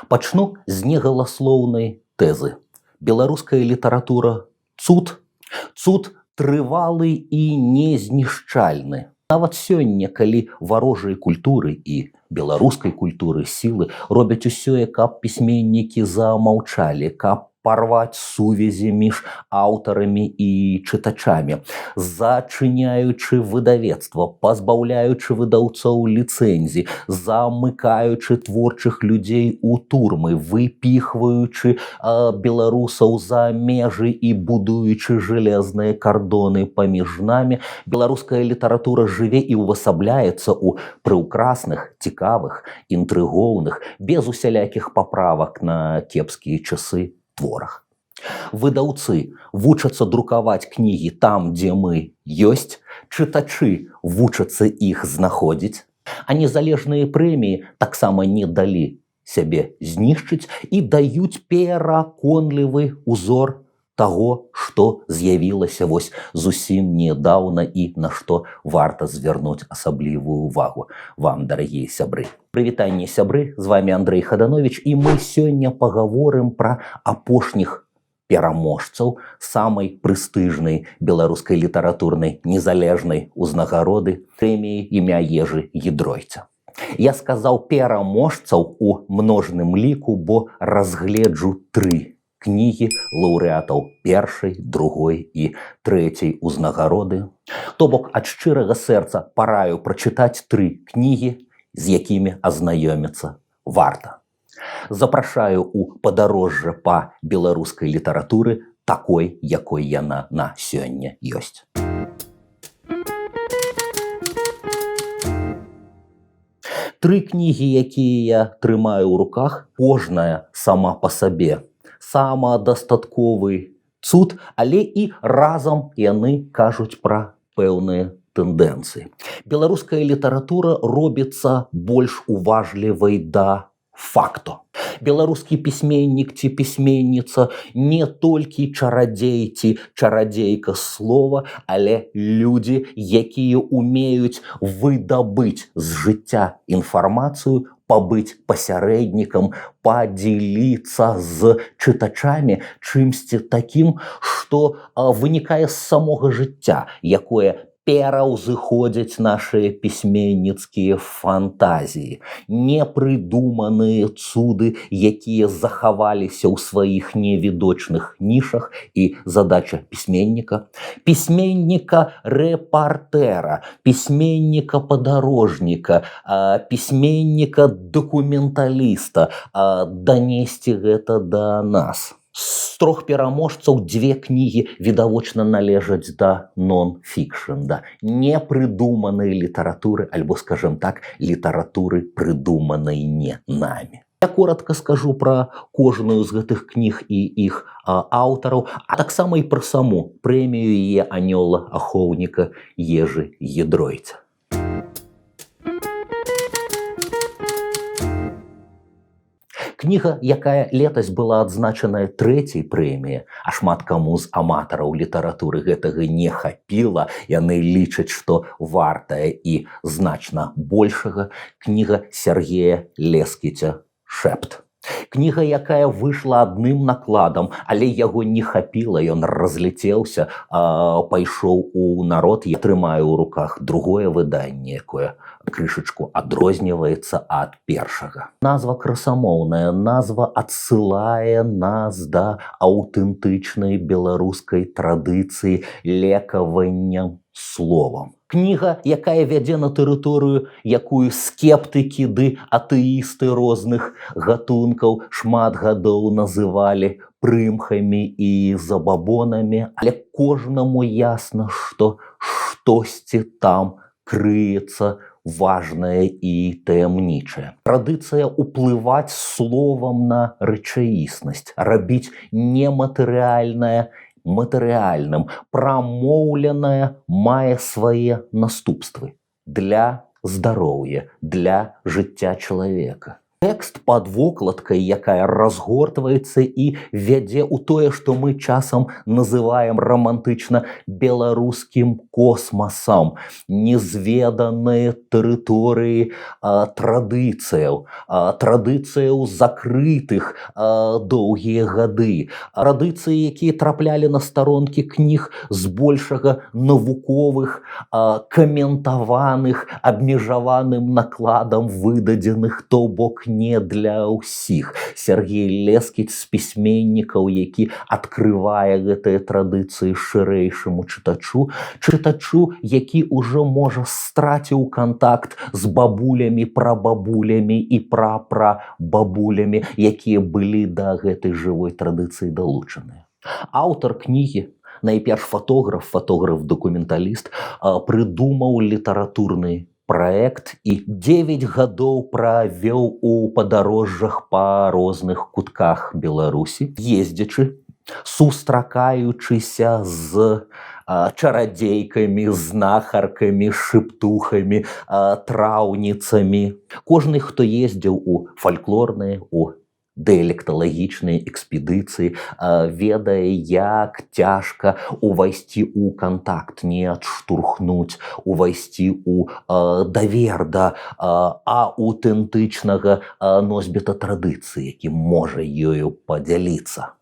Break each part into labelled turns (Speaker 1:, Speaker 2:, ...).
Speaker 1: Пачну з негаласлоўнай тэзы. Беларуская літаратура цуд, цуд трывалы і незнішчальны. Нават сёння, калі варожай культуры і беларускай культуры сілы робяць усё, каб пісьменнікі замаўчалі, каб парваць сувязі між аўтарамі і чытачамі, зачыняючы выдавецтва, пазбаўляючы выдаўцоў ліцэнзій, замыкаючы творчых людзей у турмы, выпіхваючы беларусаў за межы і будуючы жалезныя кардоны паміж намі, беларуская літаратура жыве і ўвасабляецца ў прыўкрасных, цікавых, інтрыгоўных, без усялякіх паправак на кепскія часы творах. Выдаўцы вучацца друкаваць кнігі там, дзе мы ёсць, чытачы вучацца іх знаходзіць, а незалежныя прэміі таксама не далі сябе знішчыць і даюць пераконлівы узор таго, што з'явілася вось зусім нядаўна і на што варта звярнуць асаблівую увагу вам, дарагія сябры. Прывітанне, сябры, з вами Андрэй Хадановіч, і мы сёння пагаворым пра апошніх пераможцаў самай прэстыжнай беларускай літаратурнай незалежнай узнагароды прэміі імя Ежы Гедройца. Я сказаў пераможцаў у множным ліку, бо разгледжу тры кнігі лаўрэатаў першай, другой і трэцяй узнагароды. То бок ад шчырага сэрца параю прачытаць тры кнігі, з якімі азнаёміцца варта. Запрашаю ў падарожжа па беларускай літаратуры такой, якой яна на сёння ёсць. Тры кнігі, якія я трымаю ў руках, кожная сама па сабе самадастатковы цуд, але і разам яны кажуць пра пэўныя тэндэнцыі. Беларуская літаратура робіцца больш уважлівай да факту. Беларускі пісьменнік ці пісьменніца не толькі чарадзей ці чарадзейка слова, але людзі, якія умеюць выдабыць з жыцця інфармацыю, пабыць пасярэднікам, падзяліцца з чытачамі чымсьці такім, што вынікае з самога жыцця, якое пераўзыходзяць нашыя пісьменніцкія фантазіі, непрыдуманыя цуды, якія захаваліся ў сваіх невідочных нішах, і задача пісьменніка, пісьменніка-рэпартэра, пісьменніка-падарожніка, пісьменніка-дакументаліста данесці гэта да нас. З трох пераможцаў дзве кнігі відавочна належаць да нон-фікшн, да непрыдуманай літаратуры, альбо, скажем так, літаратуры, прыдуманай не намі. Я коротко скажу пра кожную з гэтых кніг і іх аўтараў, а таксама і пра саму прэмію яе анёла-ахоўніка Ежы Гедройца. Кніга, якая летась была адзначаная трэцяй прэміяй, а шмат каму з аматараў літаратуры гэтага не хапіла, яны лічаць, што вартая і значна большага, кніга Сергея Лескіця «Шэпт». Кніга, якая выйшла адным накладам, але яго не хапіла, ён разляцеўся, пайшоў у народ. Я трымаю ў руках другое выданне, якое крышачку адрозніваецца ад першага. Назва красамоўная, назва адсылае нас да аўтэнтычнай беларускай традыцыі лекавання словам. Кніга, якая вядзе на тэрыторыю, якую скептыкі ды атэісты розных гатункаў шмат гадоў называлі прымхамі і забабонамі, але кожнаму ясна, што штосьці там крыецца важнае і таямнічае. Традыцыя ўплываць словам на рэчаіснасць, рабіць нематэрыяльнае матэрыяльным, прамоўленае мае свае наступствы для здароўя, для жыцця чалавека. Тэкст пад вокладкай, якая разгортваецца і вядзе ў тое, што мы часам называем рамантычна беларускім космасам, незведаныя тэрыторыі традыцыяў, традыцыяў, закрытых доўгія гады, традыцыі, якія траплялі на старонкі кніг збольшага навуковых, каментаваных, абмежаваным накладам выдадзеных, то бок не для ўсіх. Сяргей Лескіць з пісьменнікаў, які адкрывае гэтыя традыцыі шырэйшаму чытачу, чытачу, які ўжо, можа, страціў кантакт з бабулямі, прабабулямі і прапрабабулямі, якія былі да гэтай жывой традыцыі далучаныя. Аўтар кнігі, найперш фатограф, фатограф-дакументаліст, прыдумаў літаратурны праект і 9 гадоў правёў у падарожжах па розных кутках Беларусі, ездзячы, сустракаючыся з чарадзейкамі, знахаркамі, шыптухамі, траўніцамі. Кожны, хто ездзіў у фальклорныя, у дыялекталагічныя экспедыцыі, ведае, як цяжка увайсці ў кантакт, не адштурхнуць, увайсці ў давер да аўтэнтычнага носьбіта традыцыі, які можа ёю падзяліцца.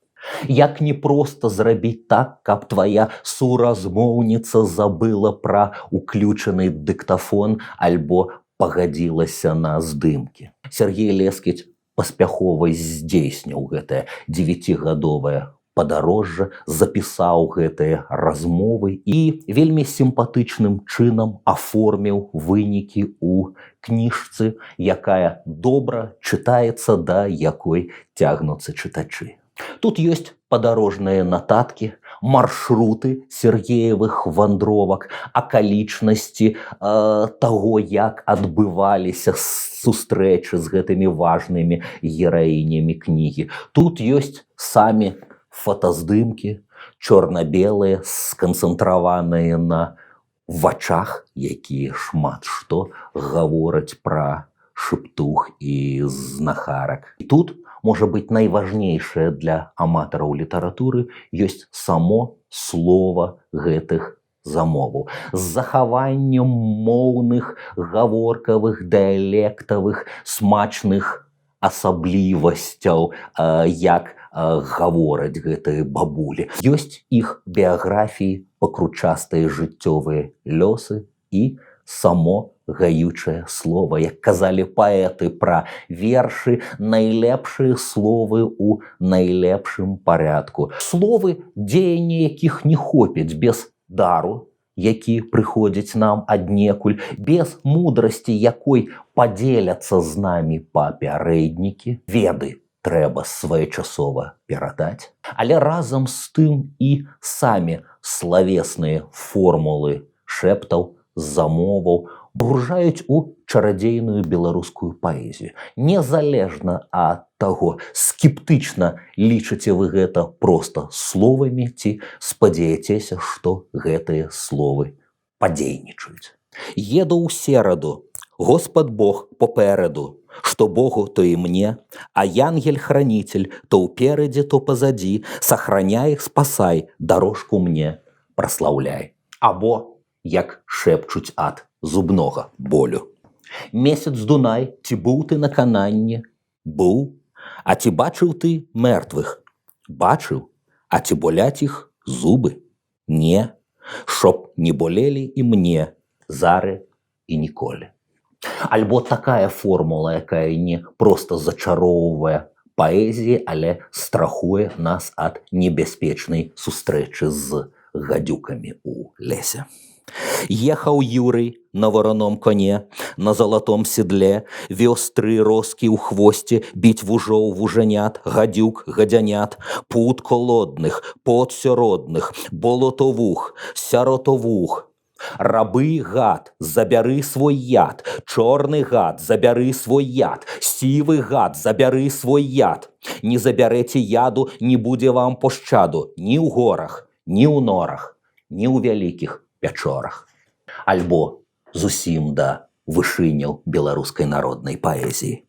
Speaker 1: Як не проста зрабіць так, каб твая суразмоўніца забыла пра уключаны дыктафон альбо пагадзілася на здымкі. Сяргей Лескіць паспяхова здзейсніў гэтае дзевяцігадовае падарожжа, запісаў гэтыя размовы і вельмі сімпатычным чынам аформіў вынікі ў кніжцы, якая добра чытаецца, да якой цягнуцца чытачы. Тут ёсць падарожныя нататкі, маршруты Сергеевых вандровак, акалічнасці таго, як адбываліся сустрэчы з гэтымі важнымі гераінямі кнігі. Тут ёсць самі фотаздымкі, чорна-белыя, сканцэнтраваныя на вачах, якія шмат што гавораць пра шыптух і знахарак. І тут, можа быць, найважнейшае для аматараў літаратуры ёсць само слова гэтых замоваў з захаваннем моўных, гаворкавых, дыялектавых смачных асаблівасцяў, як гавораць гэтыя бабулі. Ёсць іх біяграфіі, пакручастыя жыццёвыя лёсы і само гаючае слова. Як казалі паэты пра вершы, найлепшыя словы ў найлепшым парядку. Словы, дзеянне якіх не хопіць без дару, які прыходзіць нам аднекуль, без мудрасці, якой падзеляцца з намі папярэднікі. Веды трэба своечасова перадаць, але разам з тым і самі славесныя формулы шэптаў, замоваў пагружаюць у чарадзейную беларускую паэзію. Незалежна ад таго, скептычна лічыце вы гэта проста словамі ці спадзеяцеся, што гэтыя словы падзейнічаюць. Еду ў сераду, Господ Бог попереду, что Богу, то и мне, а янгель-хранитель то ўперадзе, то пазадзі, сохраняй, спасай, дорожку мне праслаўляй. Або як шэпчуць ад зубнога болю. Месяц Дунай, ці быў ты на Кананні? Быў. А ці бачыў ты мертвых? Бачыў. А ці боляць іх зубы? Не. Шоб не болелі і мне, зары і ніколі. Альбо такая формула, якая не проста зачароўвае паэзіі, але страхуе нас ад небяспечнай сустрэчы з гадзюкамі ў лесе. Ехаў Юрый на вороном коне, на золотом седле, вёз тры роскі ў хвосце біць вужоў, вужанят, гадзюк, гадзянят, пуд колодных, пот сяродных, болотовух, сяротовух. Рабы гад, забяры свой яд, чорны гад, забяры свой яд, сівы гад, забяры свой яд. Не забярэце яду, не будзе вам пошчаду ні ў горах, ні ў норах, ні ў вялікіх пячорах. Альбо зусім да вышыняў беларускай народнай паэзіі.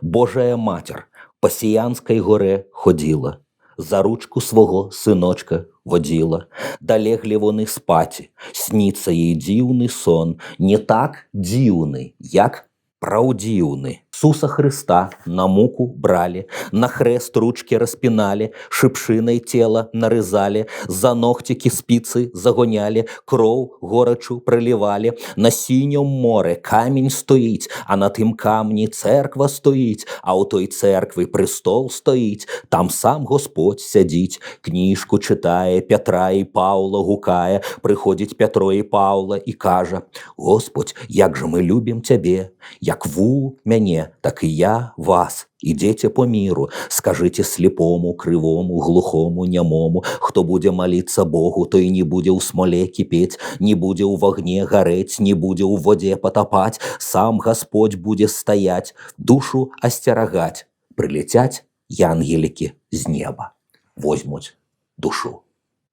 Speaker 1: Божая Матір по Сіянской горе ходила, за ручку свого синочка водила. Да легли вони спати, снится їй дивний сон, не так дивний, як праўдзіўны. Суса Хрыста на муку бралі, на хрест ручки распіналі, шыпшынай цела нарызалі, за ногцікі спіцы загонялі, кроў горачу пралівалі. На сінім моры камень стоіць, а на тым камні церква стоіць, а ў той церквы престол стоіць, там сам Господь сядзіць, кніжку чытае, Пятра і Паўла гукае, прыходзіць Пятро і Паўла і кажа: Господь, як жа мы любім цябе, як ву мяне, так і я вас. Ідзеце по міру, скажыце слепому, крывому, глухому, нямому, хто будзе маліцца Богу, той не будзе ў смоле кіпець, не будзе ў вагне гарэць, не будзе ў водзе патапаць, сам Господь будзе стаяць, душу асцерагаць. Прылецяць янгелікі з неба, возьмуць душу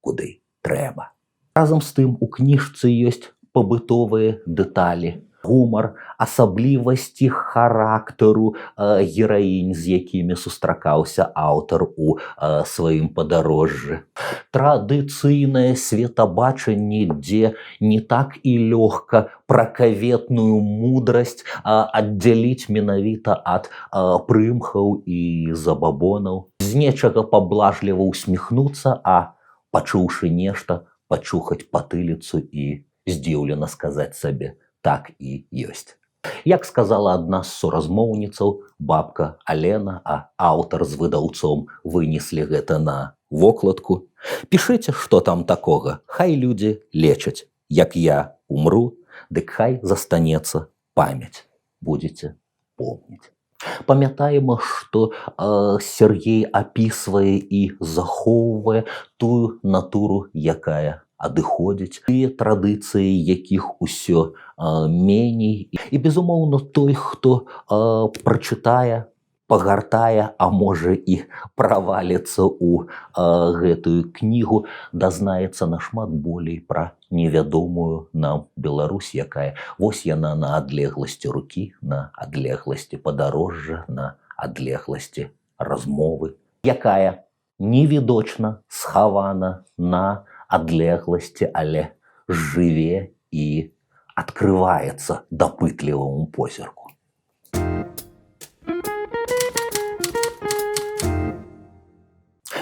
Speaker 1: куды трэба. Разам з тым у кніжцы ёсць пабытовыя дэталі, гумар, асаблівасці характару гераінь, з якімі сустракаўся аўтар у сваім падарожжы. Традыцыйнае светабачанне, дзе не так і лёгка пракаветную мудрасць аддзяліць менавіта ад прымхаў і забабонаў. З нечага паблажліва усміхнуцца, а пачуўшы нешта, пачухаць патыліцу і здзіўлена сказаць сабе: так і ёсць. Як сказала адна з суразмоўніцаў, бабка Алена, а аўтар з выдаўцом вынеслі гэта на вокладку: пішыце, што там такога, хай людзі лечаць. Як я умру, дык хай застанецца памяць. Будзеце помніць. Памятаем, што Сергей апісвае і захоўвае тую натуру, якая адыходзіць, тыя традыцыі, якіх усё меней. І, безумоўна, той, хто прачытае, пагартае, а можа і праваліцца ў гэтую кнігу, дазнаецца нашмат болей пра невядомую нам Беларусь, якая вось яна на адлегласці рукі, на адлегласці падарожжа, на адлегласці размовы, якая невідочна схавана на адлегласці, але жыве і адкрываецца дапытліваму позірку.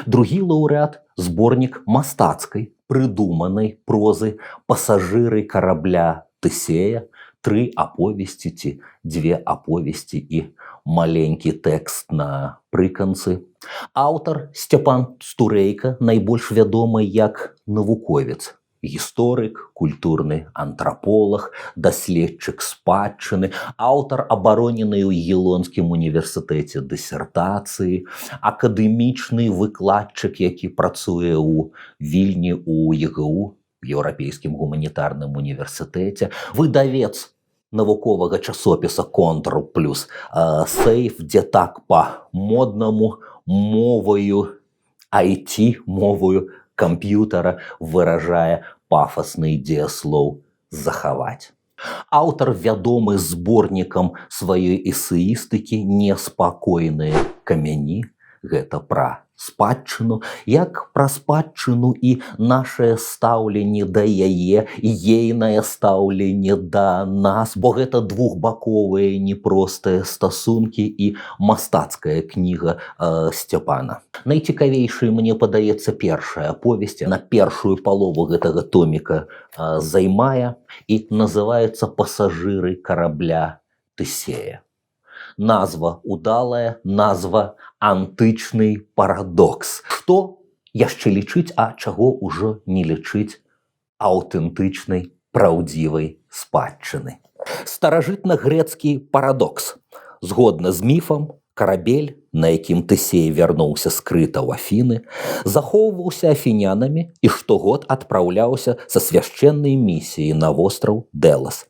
Speaker 1: Другі лаўрэат — зборнік мастацкай прыдуманай прозы «Пасажыры карабля Тысея», тры аповесці ці дзве аповесці і маленькі тэкст на прыканцы. Аўтар Сцяпан Стурэйка найбольш вядомы як навуковец, гісторык, культурны антраполаг, даследчык спадчыны, аўтар абароненай ў Ягелонскім універсітэце дысертацыі, акадэмічны выкладчык, які працуе ў Вільні у ЕГУ, Еўрапейскім гуманітарным універсітэце, выдавец навуковага часопіса «Контр плюс сейф», дзе так па-моднаму моваю IT, моваю камп'ютара выражае пафасны дзеяслоў «захаваць». Аўтар вядомы зборнікам сваёй эсеістыкі «Неспакойныя камяні». Гэта пра спадчыну, як пра спадчыну і нашае стаўленне да яе, і ейнае стаўленне да нас, бо гэта двухбаковыя непростыя стасункі, і мастацкая кніга Сцяпана. Найцікавейшай мне падаецца першая аповесць, на першую палову гэтага томіка займае і называецца «Пасажыры карабля Тысея». Назва удалая, назва антычны парадокс. Што яшчэ лічыць, а чаго ўжо не лічыць аўтэнтычнай праўдзівай спадчыны. Старажытна-грэцкі парадокс. Згодна з міфам, карабель, на якім Тысей вярнуўся з Крыта ў Афіны, захоўваўся афінянамі і штогод адпраўляўся са свяшчэннай місіяй на востраў Дэлас.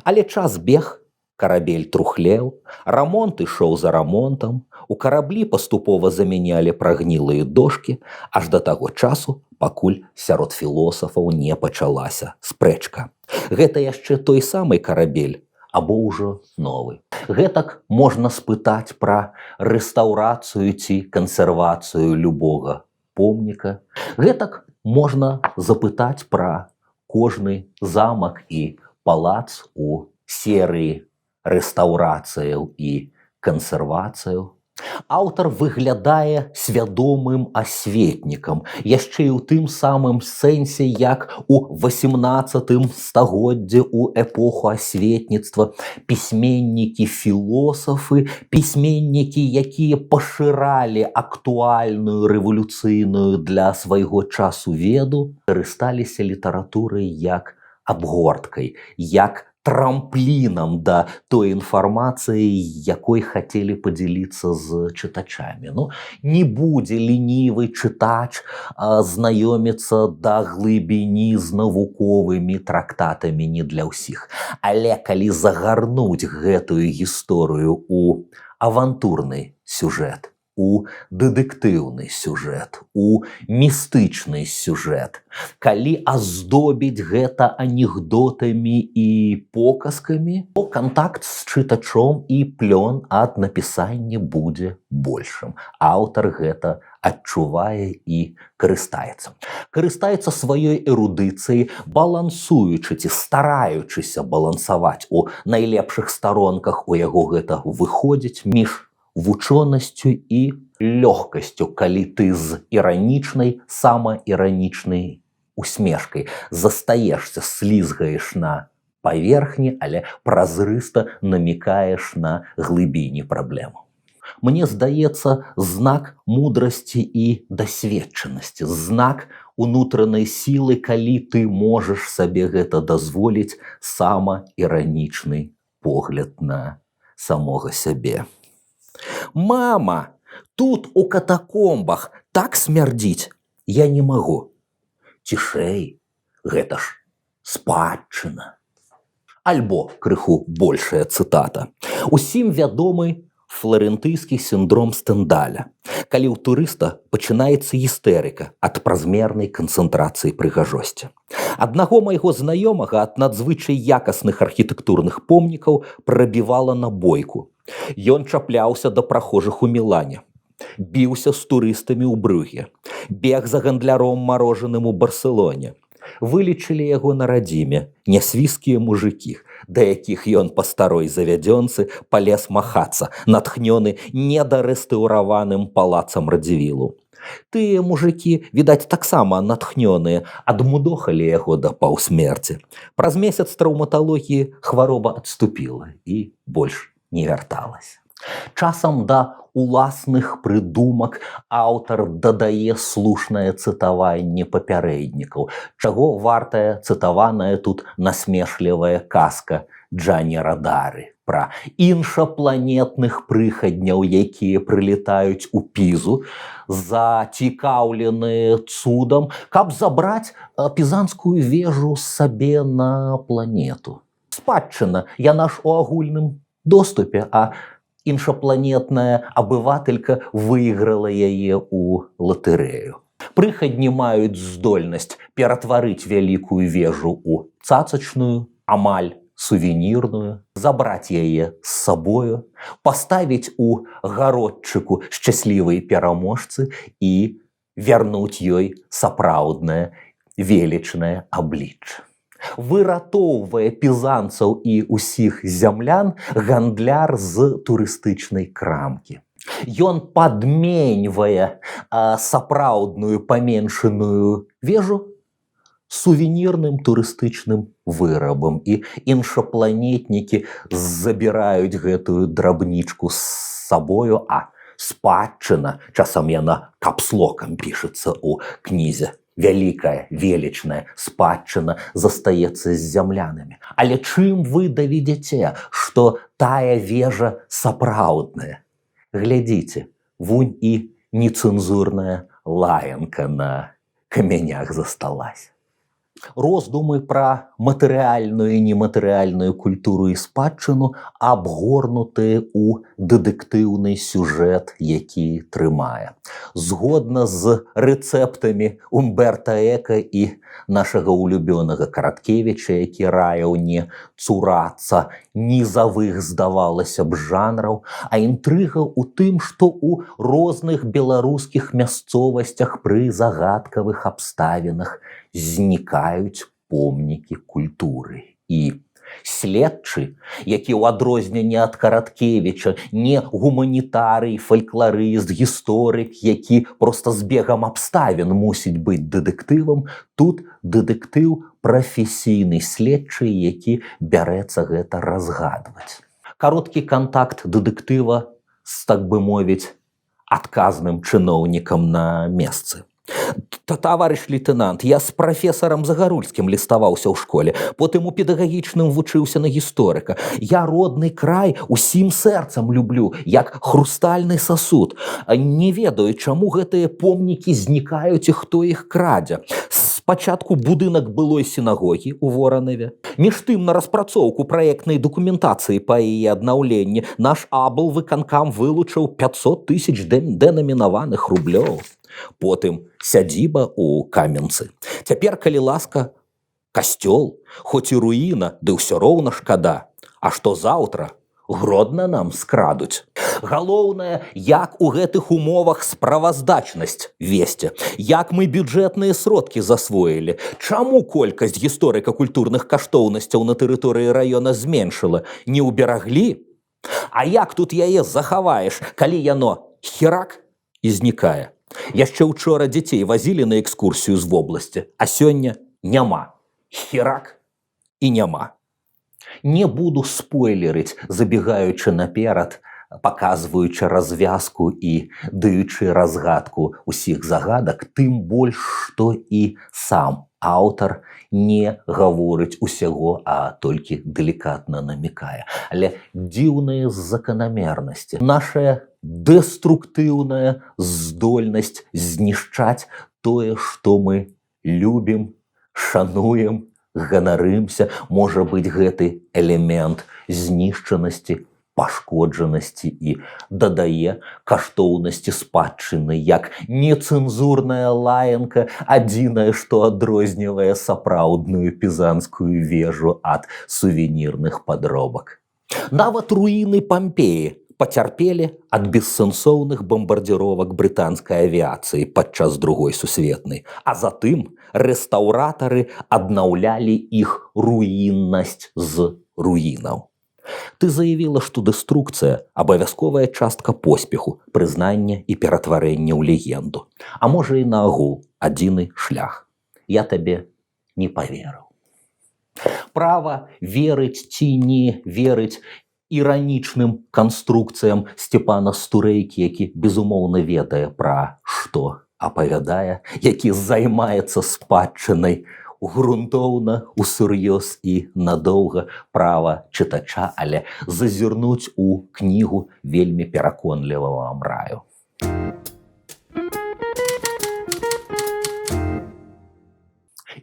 Speaker 1: Але час бег, карабель трухлеў, рамонт ішоў за рамонтам, у караблі паступова замянялі прагнілыя дошкі, аж да таго часу, пакуль сярод філосафаў не пачалася спрэчка. Гэта яшчэ той самы карабель, або ўжо новы. Гэтак можна спытаць пра рэстаўрацыю ці кансервацыю любога помніка. Гэтак можна запытаць пра кожны замак і палац у серыі рэстаўрацыяў і кансервацыяў. Аўтар выглядае свядомым асветнікам, яшчэ і ў тым самым сэнсе, як у 18 стагоддзе, у эпоху асветніцтва, пісьменнікі, філосафы, пісьменнікі, якія пашыралі актуальную, рэвалюцыйную для свайго часу веду, карысталіся літаратурай як абгорткай, як трамплінам да той інфармацыі, якой хацелі падзяліцца з чытачамі. Ну, не будзе ленівы чытач знаёміцца да глыбіні з навуковымі трактатамі, не для ўсіх. Але калі загарнуць гэтую гісторыю у авантурны сюжэт, у дэтэктыўны сюжэт, у містычны сюжэт, калі аздобіць гэта анекдотамі і показкамі, то кантакт з чытачом і плён ад напісання будзе большым. Аўтар гэта адчувае і карыстаецца. Карыстаецца сваёй эрудыцыяй, балансуючы ці стараючыся балансаваць, у найлепшых старонках у яго гэта выходзіць, між вучонасцю і лёгкасцю, калі ты з іранічнай, самаіранічнай усмешкай застаешся, слізгаеш на паверхні, але празрыста намікаеш на глыбіні праблему. Мне здаецца, знак мудрасці і дасведчанасці, знак унутранай сілы, калі ты можаш сабе гэта дазволіць, самаіранічны погляд на самога сябе. Мама, тут у катакомбах так смярдзіць, я не магу. Цішэй, гэта ж спадчына. Альбо крыху большая цытата. Усім вядомы фларэнтыйскі сіндром Стэндаля, калі ў турыста пачынаецца істэрыка ад празмернай канцэнтрацыі прыгажосці. Аднаго майго знаёмага ад надзвычай якасных архітэктурных помнікаў прабівала на бойку. Ён чапляўся да прахожых у Мілане, біўся з турыстамі ў Бруге, бег за гандляром марожаным у Барселоне. Вылечылі яго на радзіме нясвіжскія мужыкі, да якіх ён па старой завядзёнцы палез махацца, натхнёны недарэстаўраваным палацам Радзівілу. Тыя мужыкі, відаць, таксама натхнёныя, адмудохалі яго да паўсмерці. Праз месяц траўматалогіі хвароба адступіла і больш не вярталась. Часам да уласных прыдумак аўтар дадае слушнае цытаванне папярэднікаў, чаго вартая цытаваная тут насмешлівая казка Джані Радары пра іншапланетных прыхадняў, якія прылетаюць у Пізу, зацікаўленыя цудам, каб забраць пізанскую вежу сабе на планету. Спадчына, яна ж у агульным доступе, а іншапланетная абывателька выйграла яе ў латарэю. Прыхадні маюць здольнасць ператварыць вялікую вежу ў цацачную, амаль сувенірную, забраць яе з сабою, паставіць у гародчыку шчаслівай пераможцы і вярнуць ёй сапраўднае велічнае аблічча. Выратоўвае пізанцаў і ўсіх зямлян гандляр з турыстычнай крамкі. Ён падменьвае сапраўдную паменшаную вежу сувенірным турыстычным вырабам, і іншапланетнікі забіраюць гэтую драбнічку з сабою, а спадчына, часам яна капслокам пішацца ў кнізе, вялікая велічная спадчына застаецца з зямлянамі. Але чым вы даведзяце, што тая вежа сапраўдная? Глядзіце, вунь і нецэнзурная лаянка на камянях засталась. Роздумы пра матэрыяльную і нематэрыяльную культуру і спадчыну абгорнутыя ў дэтэктыўны сюжэт, які трымае. Згодна з рэцэптамі Умберта Эка і нашага улюбёнага Караткевіча, які раіў не цурацца нізавых, здавалася б, жанраў, а інтрыга ў тым, што ў розных беларускіх мясцовасцях пры загадкавых абставінах знікаюць помнікі культуры. І следчы, які ў адрозненне ад Караткевіча не гуманітарый, фалькларыст, гісторык, які проста з бегам абставін мусіць быць дэтэктывам, тут дэтэктыў прафесійны следчы, які бярэцца гэта разгадваць. Кароткі кантакт дэтэктыва з, так бы мовіць, адказным чыноўнікам на месцы. Таварыш лейтенант, я з прафесарам Загарульскім ліставаўся ў школе, потым у педагагічным вучыўся на гісторыка. Я родны край усім сэрцам люблю, як хрустальны сасуд. Не ведаю, чаму гэтыя помнікі знікаюць і хто іх крадзе. Спачатку будынак былой сінагогі ў Воранаве. Між тым на распрацоўку праектнай дакументацыі па яе аднаўленні наш аблвыканкам вылучыў 500 тысяч дэнамінаваных рублёў. Потым сядзіба ў Каменцы. Цяпер, калі ласка, касцёл, хоць і руіна, ды ўсё роўна шкада. А што заўтра? Гродна нам скрадуць. Галоўнае, як у гэтых умовах справаздачнасць весці, як мы бюджэтныя сродкі засвоілі, чаму колькасць гісторыка-культурных каштоўнасцяў на тэрыторыі раёна зменшыла, не ўбераглі? А як тут яе захаваеш, калі яно херак і знікае? Яшчэ учора дзяцей вазілі на экскурсію з вобласці, а сёння няма. Херак і няма. Не буду спойлерыць, забегаючы наперад, паказваючы развязку і даючы разгадку усіх загадак, тым больш, што і сам аўтар не гаворыць усяго, а толькі далікатна намікае. Але дзіўныя заканамернасці. Нашая дэструктыўная здольнасць знішчаць тое, што мы любім, шануем, ганарымся, можа быць, гэты элемент знішчанасці, пашкоджанасці і дадае каштоўнасці спадчыны, як нецэнзурная лаянка, адзінае, што адрознівае сапраўдную пізанскую вежу ад сувенірных падробак. Нават руіны Пампеі пацярпелі ад бессэнсоўных бамбардзіровак брытанскай авіяцыі падчас другой сусветнай, а затым рэстаўратары аднаўлялі іх руіннасць з руінаў. Ты заявіла, што дэструкцыя абавязковая частка поспеху, прызнання і ператварэння ў легенду. А можа, і наогул адзіны шлях. Я табе не паверыў. Права верыць ці не верыць іранічным канструкцыям Сцепана Стурэйкі, які безумоўна ведае, пра што апавядае, які займаецца спадчынай грунтоўна, усур'ёз і надоўга, права чытача, але зазірнуць у кнігу вельмі пераконліва вам раю.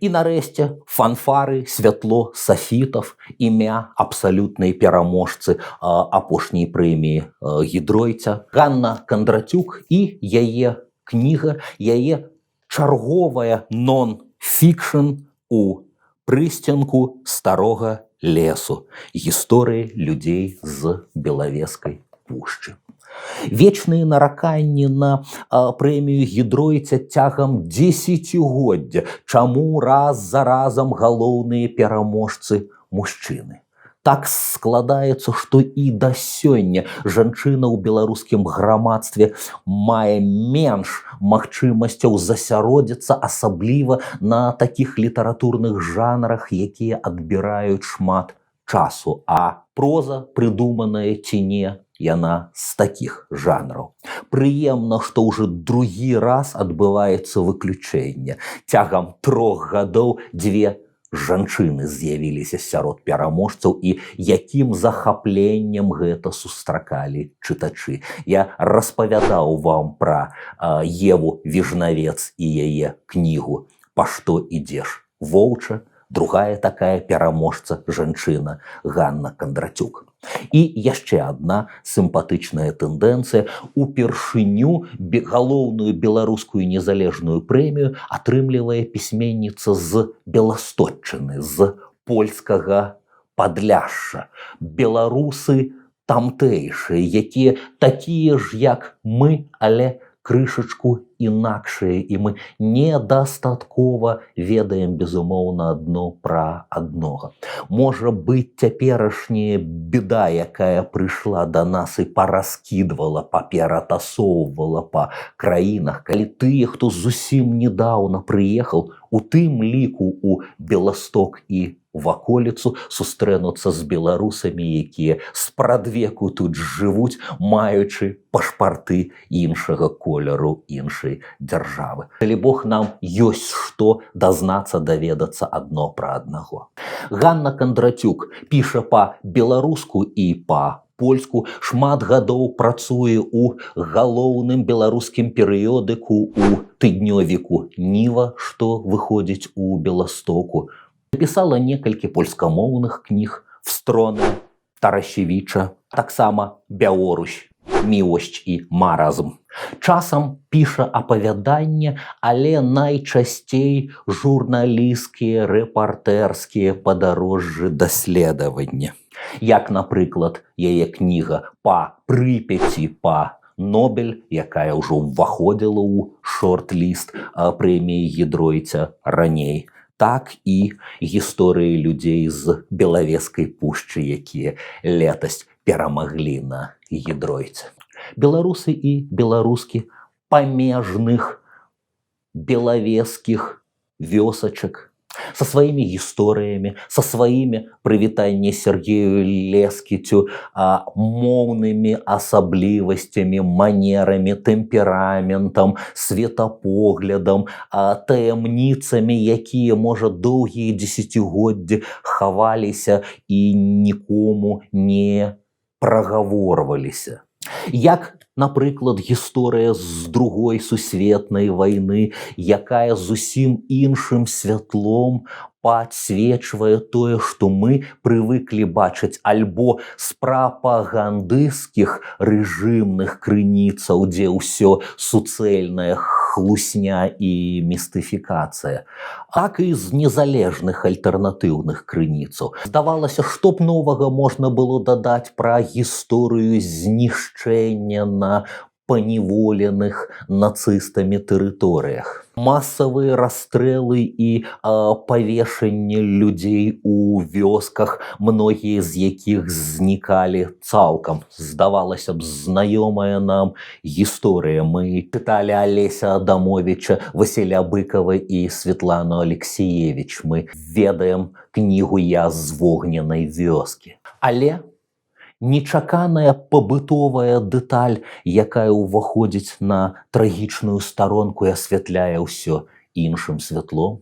Speaker 1: І нарэшце фанфары, святло сафітаў, імя абсалютнай пераможцы апошняй прэміі Гідройця Ганна Кандрацюк і яе кніга, яе чарговая нон-фікшн у прысценку старога лесу. Гісторыі людзей з Белавескай пушчы. Вечныя нараканні на прэмію Гідройця цягам дзесяцігоддзя. Чаму раз за разам галоўныя пераможцы мужчыны? Так складаецца, што і да сёння жанчына ў беларускім грамадстве мае менш магчымасцяў засяродзіцца, асабліва на такіх літаратурных жанрах, якія адбіраюць шмат часу. А проза, прыдуманая ці не, яна з такіх жанраў. Прыемна, што ўжо другі раз адбываецца выключэнне. Цягам 3 гадоў дзве жанчыны з'явіліся сярод пераможцаў, і якім захапленнем гэта сустракалі чытачы. Я распавядаў вам пра Еву Віжнавец і яе кнігу «Па што ідзеш Воўча, другая такая пераможца жанчына Ганна Кандрацюк. І яшчэ адна сімпатычная тэндэнцыя: упершыню галоўную беларускую незалежную прэмію атрымлівае пісьменніца з Беласточчыны, з польскага Падляшша. Беларусы тамтэйшыя, якія такія ж, як мы, але крышачку інакшыя, і мы недастаткова ведаем, безумоўна, адно пра аднога. Можа быць, цяперашняя беда, якая прыйшла да нас і параскідвала, паператасоўвала па краінах, калі тыя, хто зусім недаўна прыехаў, у тым ліку у Беласток і ваколіцу, сустрэнуцца з беларусамі, якія спрадвеку тут жывуць, маючы пашпарты іншага колеру, іншай дзяржавы. Далібог, нам ёсць што дазнацца, даведацца адно пра аднаго. Ганна Кандрацюк піша па-беларуску і па польску, шмат гадоў працуе ў галоўным беларускім перыёдыку, у тыднёвіку «Ніва», што выходзіць у Беластоку. Напісала некалькі польскамоўных кніг: «В стронę Тарасевіча», таксама «Бяорусь, miłość i marazm». Часам піша апавяданне, але найчасцей журналісцкія, рэпартэрскія падарожжы, даследавання. Як, напрыклад, яе кніга «Па Прыпяці, па Нобель», якая ўжо ўваходзіла ў шорт-ліст прэміі Гедройця раней, так і гісторыі людзей з Белавежскай пушчы, якія летась перамаглі на Гедройце. Беларусы і беларускі памежных белавежскіх вёсачак са сваімі гісторыямі, са сваімі, прывітанне Сергею Лескіцю, моўнымі асаблівасцямі, манерамі, тэмпераментам, светапоглядам, таямніцамі, якія, можа, доўгія дзесяцігоддзі хаваліся і нікому не прагаворваліся. Як, напрыклад, гісторыя з Другой сусветнай вайны, якая зусім іншым святлом падсвечвае тое, што мы прывыклі бачыць альбо з прапагандысцкіх рэжымных крыніцаў, дзе ўсё суцэльная хлусня і містыфікацыя, так і з незалежных альтэрнатыўных крыніцаў. Здавалася, што б новага можна было дадаць пра гісторыю знішчэння на паневоленых нацыстамі тэрыторыях. Масавыя расстрэлы і павешанне людзей у вёсках, многія з якіх знікалі цалкам. Здавалася б, знаёмая нам гісторыя. Мы чыталі Алеся Адамовіча, Васіля Быкава і Светлану Алексіевіч. Мы ведаем кнігу «Я з вогненнай вёскі». Але нечаканая пабытовая дэталь, якая ўваходзіць на трагічную старонку і асвятляе ўсё іншым святлом.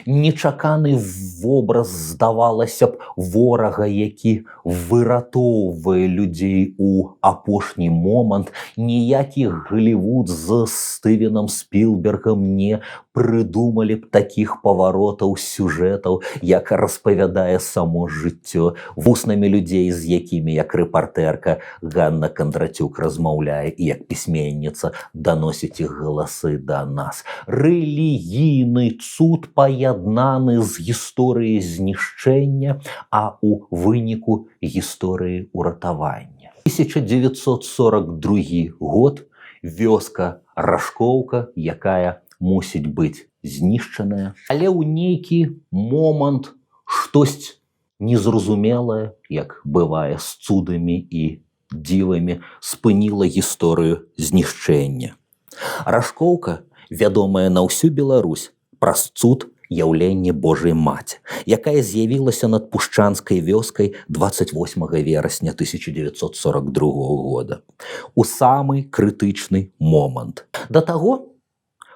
Speaker 1: Нечаканы вобраз, здавалася б, ворага, які выратоўвае людзей у апошні момант. Ніякі Галівуд з Стывенам Спілбергам не прыдумалі б такіх паваротаў сюжэтаў, як распавядае само жыццё вуснамі людзей, з якімі як рэпартэрка Ганна Кандрацюк размаўляе і як пісьменніца даносіць іх галасы да нас. Рэлігійны цуд, паяднаны з гісторыяй знішчэння, а ў выніку гісторыі ўратавання. 1942 год, вёска Рашкоўка, якая мусіць быць знішчаная, але ў нейкі момант штось незразумелае, як бывае з цудамі і дзівамі, спыніла гісторыю знішчэння. Рашкоўка вядомая на ўсю Беларусь праз цуд яўлення Божай Маці, якая з'явілася над пушчанскай вёскай 28 верасня 1942 года у самы крытычны момант. Да таго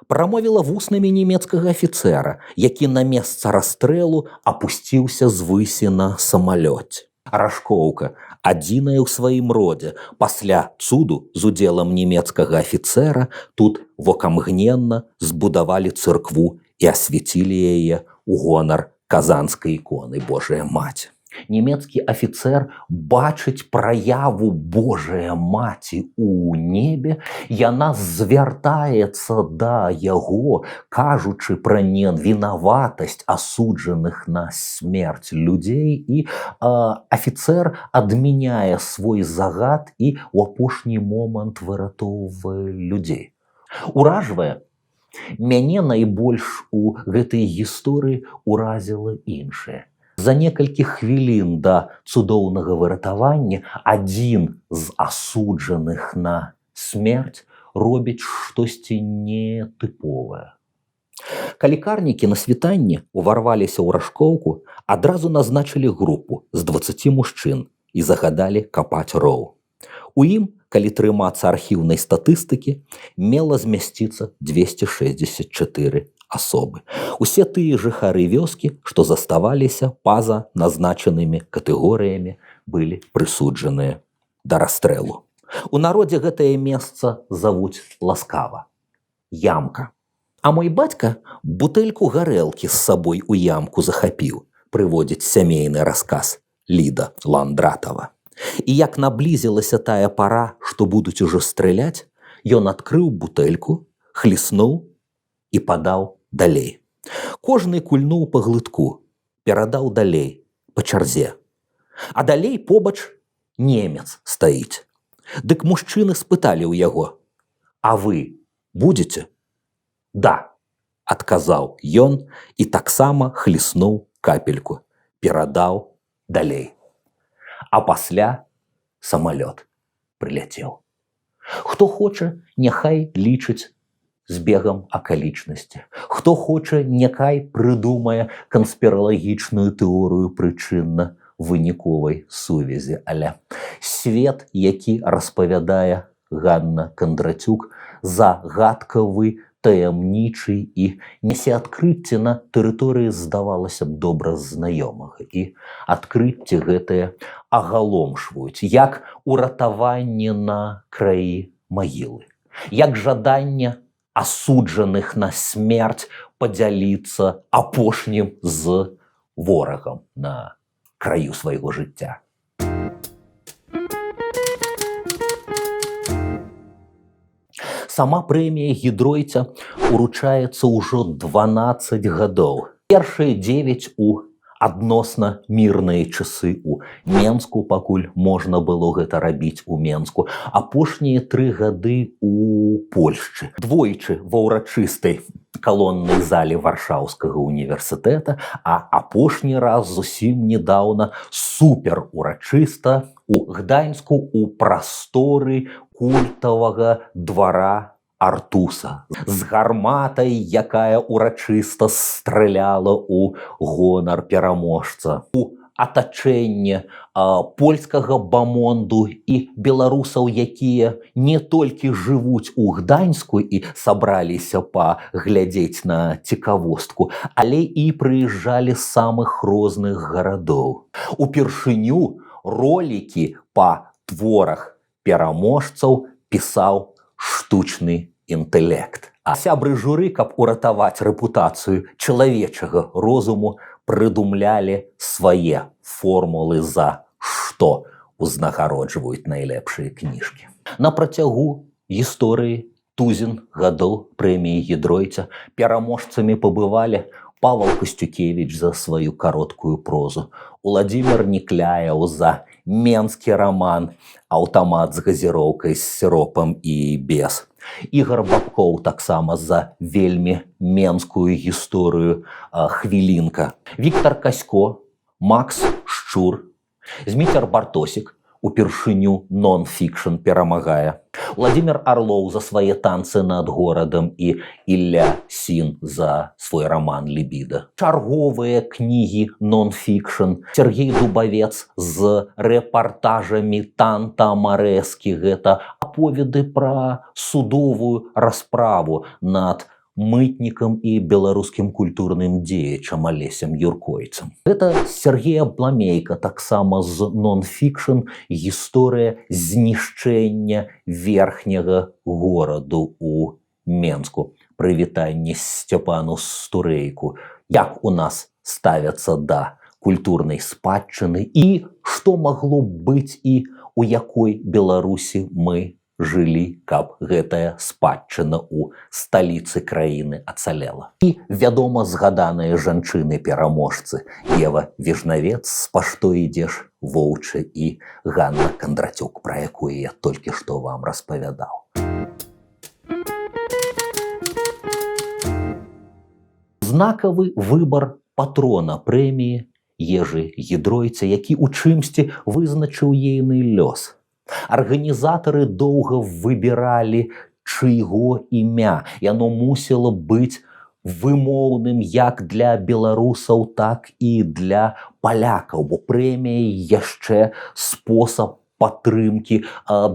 Speaker 1: прамовіла вуснамі нямецкага афіцэра, які на месца расстрэлу апусціўся звысе на самалёце. Рашкоўка, адзіная ў сваім родзе, пасля цуду з удзелам нямецкага афіцэра тут вокамгненна збудавалі царкву і асвяцілі яе у гонар Казанскай іконы Божая Маці. Нямецкі афіцэр бачыць праяву Божая Маці ў небе, яна звяртаецца да яго, кажучы пра невінаватасць асуджаных на смерць людзей, і афіцэр адмяняе свой загад і ў апошні момант выратоўвае людзей. Уражвае. Мяне найбольш у гэтай гісторыі уразіла іншае. За некалькі хвілін да цудоўнага выратавання адзін з асуджаных на смерць робіць штосьці нетыповае. Калі карнікі на світанні ўварваліся ў Ражкоўку, адразу назначылі групу з 20 мужчын і загадалі капаць роў. У ім, калі трымацца архіўнай статыстыкі, мела змясціцца 264 асобы. Усе тыя жыхары вёскі, што заставаліся па-за назначанымі катэгорыямі, былі прысуджаныя да расстрэлу. У народзе гэтае месца завуць ласкава — ямка. А мой бацька бутэльку гарэлкі з сабой у ямку захапіў, прыводзіць сямейны расказ Ліда Ландратава. І як наблізілася тая пара, што будуць ужо стрэляць, ён адкрыў бутэльку, хліснуў і падаў далей. Кожны кульнуў па глытку, перадаў далей па чарзе. А далей побач немец стаіць. Дык мужчыны спыталі ў яго: « А вы будете? Да, адказаў ён і таксама хліснуў капельку, перадаў далей. А пасля самалёт прыляцеў. Хто хоча, няхай лічыць збегам акалічнасці. Хто хоча, няхай прыдумае канспіралагічную тэорыю прычынна-выніковай сувязі. Але свет, які распавядае Ганна Кандрацюк, загадкавы, таямнічы і несе адкрыцце на тэрыторыі, здавалася б, добра знаёмага. І адкрыцці гэтыя агаломшваюць, як уратаванне на краі магілы, як жаданне асуджаных на смерць падзяліцца апошнім з ворагам на краю свайго жыцця. Сама прэмія Гедройця уручаецца ўжо 12 гадоў. Першыя 9 у адносна мірныя часы у Менску, пакуль можна было гэта рабіць у Менску. Апошнія 3 гады у Польшчы. Двойчы ва ўрачыстай калоннай зале Варшаўскага універсітэта, а апошні раз зусім недаўна супер урачыста у Гданьску у прасторы культавага двара Артуса з гарматай, якая урачыста стрэляла ў гонар пераможца. У атачэнне польскага бамонду і беларусаў, якія не толькі жывуць у Гданьску і сабраліся паглядзець на цікавостку, але і прыязджалі з самых розных гарадоў. Упершыню ролікі па творах пераможцаў пісаў штучны інтэлект. А сябры журы, каб уратаваць рэпутацыю чалавечага розуму, прыдумлялі свае формулы, за што узнагароджваюць найлепшыя кніжкі. На працягу гісторыі тузін гадоў прэміі Гедройця пераможцамі пабывалі Павал Касцюкевіч за сваю кароткую прозу, Уладзімир Някляеў за менскі раман «Аўтамат з газіроўкай, з сіропам і без», Ігар Бабкоў таксама за вельмі менскую гісторыю «Хвілінка», Віктор Касько, Макс Шчур, Зміцер Бартосік упершыню нон-фікшн перамагае, Уладзімір Арлоў за свае «Танцы над горадам» і Ілля Сін за свой раман «Лібіда». Чарговыя кнігі нон-фікшн. Сяргей Дубавец з рэпартажамі Танта Марэскі. Гэта аповеды пра судовую расправу над мытнікам і беларускім культурным дзеячам Алесем Юркойцам. Гэта Сяргея Бламейка таксама з нон-фікшн гісторыя знішчэння верхняга гораду у Менску. Прывітанне Сцяпану Стурэйку. Як у нас ставяцца да культурнай спадчыны і што магло б быць і у якой Беларусі мы жылі, каб гэтая спадчына ў сталіцы краіны ацалела. І, вядома, згаданыя жанчыны-пераможцы Ева Віжнавец з «Па што ідзеш, воўча» і Ганна Кандратюк, пра якую я толькі што вам распавядаў. Знакавы выбар патрона прэміі Ежы Гедройца, які ў чымсьці вызначыў ейны лёс. Арганізатары доўга выбіралі, чыйго імя. Яно мусіла быць вымоўным як для беларусаў, так і для палякаў, бо прэмія яшчэ спосаб падтрымкі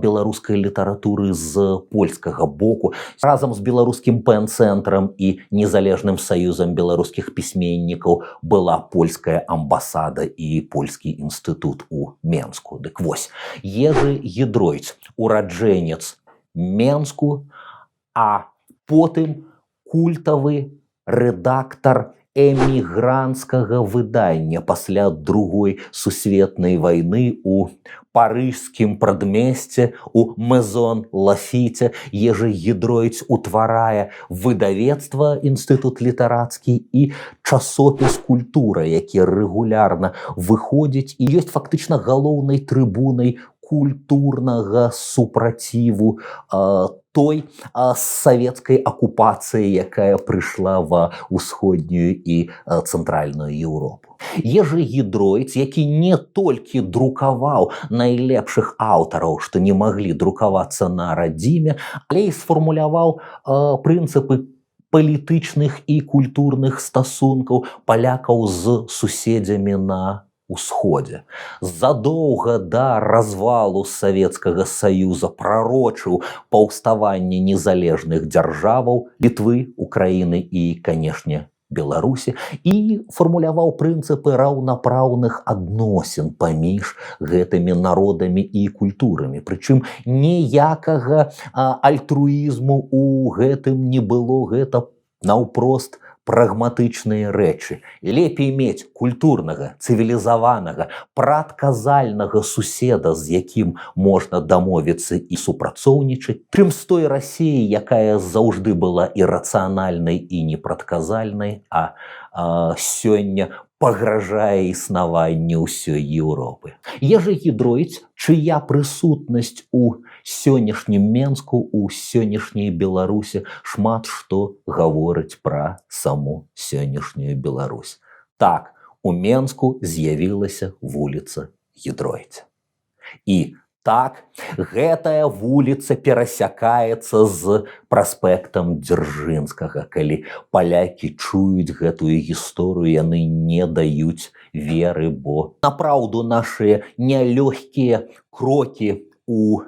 Speaker 1: беларускай літаратуры з польскага боку. Разам з беларускім пэн-цэнтрам і незалежным саюзам беларускіх пісьменнікаў была польская амбасада і польскі інстытут у Менску. Дык вось, Ежы Гедройц, ураджэнец Менску, а потым культавы рэдактар эмігрантскага выдання пасля другой сусветнай вайны у парыжскім прадмесце у Мэзон Лафіце Ежы Гедройц утварае выдавецтва «Інстытут літарацкі» і часопіс «Культура», які рэгулярна выходзіць і ёсць фактычна галоўнай трыбунай культурнага супраціву той савецкай акупацыі, якая прыйшла ва ўсходнюю і цэнтральную Еўропу. Ежы Гедройц, які не толькі друкаваў найлепшых аўтараў, што не маглі друкавацца на радзіме, але і сфармуляваў прынцыпы палітычных і культурных стасункаў палякаў з суседзямі на усходзе. Задоўга да развалу Савецкага Саюза прарочыў паўставанне незалежных дзяржаваў Літвы, Украіны і, канешне, Беларусі і фармуляваў прынцыпы раўнапраўных адносін паміж гэтымі народамі і культурамі. Прычым ніякага альтруізму у гэтым не было, гэта наўпрост прагматычныя рэчы. Лепей мець культурнага, цывілізаванага, прадказальнага суседа, з якім можна дамовіцца і супрацоўнічаць, чым з той Расіяй, якая заўжды была ірацыянальнай і непрадказальнай, а сёння пагражае існаванню ўсёй Еўропы. Ежы Гедройц, чыя прысутнасць у сённяшнім Менску, у сённяшняй Беларусі шмат што гаворыць пра саму сённяшнюю Беларусь. Так, у Менску з'явілася вуліца Гедройця. І так, гэтая вуліца перасякаецца з праспектам Дзяржынскага. Калі палякі чуюць гэтую гісторыю, яны не даюць веры, бо напраўду нашыя нялёгкія крокі у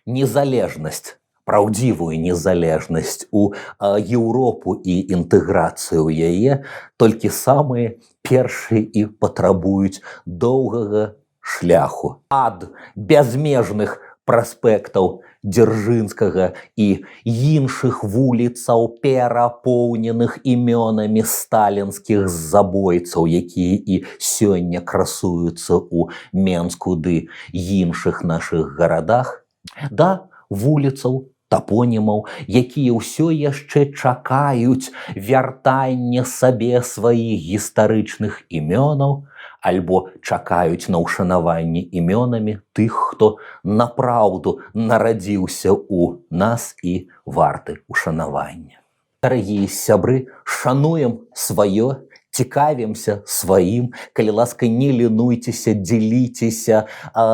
Speaker 1: незалежнасць, праўдзівую незалежнасць у Еўропу і інтэграцыю ў яе толькі самыя першыя і патрабуюць доўгага шляху ад бязмежных праспектаў Дзяржынскага і іншых вуліцаў, перапоўненых імёнамі сталінскіх забойцаў, якія і сёння красуюцца ў Менску ды іншых нашых гарадах, да вуліцаў, тапонімаў, якія ўсё яшчэ чакаюць вяртання сабе сваіх гістарычных імёнаў, альбо чакаюць на ўшанаванне імёнамі тых, хто напраўду нарадзіўся ў нас і варты ушанавання. Дарагія сябры, шануем сваё, цікавімся сваім, калі ласка, не ленуйцеся, дзеліцеся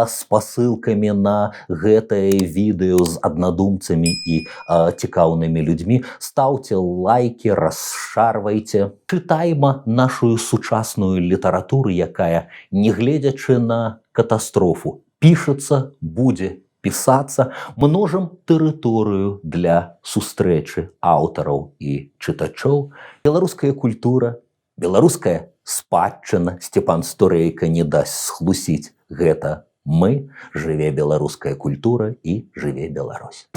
Speaker 1: спасылкамі на гэтае відэо з аднадумцамі і цікаўнымі людзьмі, стаўце лайкі, расшарвайце. Чытайма нашу сучасную літаратуру, якая, нягледзячы на катастрофу, пішацца, будзе пісацца, множым тэрыторыю для сустрэчы аўтараў і чытачоў. Беларуская культура, беларуская спадчына, Сцепан Стурэйка не дасць схлусіць. Гэта мы, жыве беларуская культура і жыве Беларусь.